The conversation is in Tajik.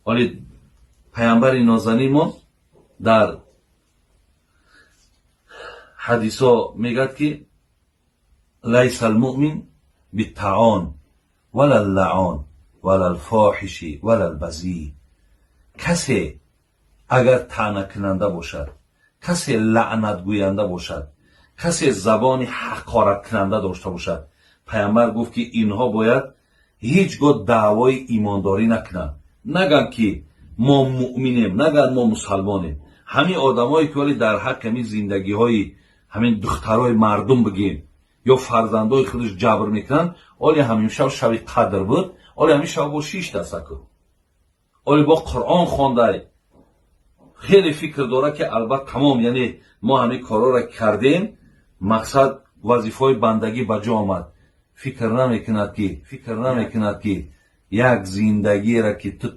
Ҳоли паямбари нозанин мо дар ҳадисо мегӯяд, ки ليس المؤمن بالطعان ولا اللعان ولا الفاحش ولا البذيء. Касе агар таънакунанда бошад, касе лаънатгӯянда бошад, касе забони ҳақораткунанда дошта бошад, паямбар гуфт, ки инҳо бояд ҳеҷ гоҳ даъвои имондорӣ накунанд, нагӯянд, ки мо муъминем, нагӯянд, мо мусалмонем. Ҳамин одамое, ки вале дар ҳаққи ҳамин зиндагиҳои ҳамин духтарои мардум бигем ё фарзандои худаш ҷабр мекунанд, оли ҳамин шаб шаби қадр буд, оли ҳамин шаб бо шиштасаку, оли бо Қуръон хондай, хеле фикр дорад, ки албатта тамом, яъне мо ҳамин корҳоро кардем, мақсад вазифаҳои бандагӣ ба ҷо омад. Фикр намекунад, ки як зиндагиеро, ки ту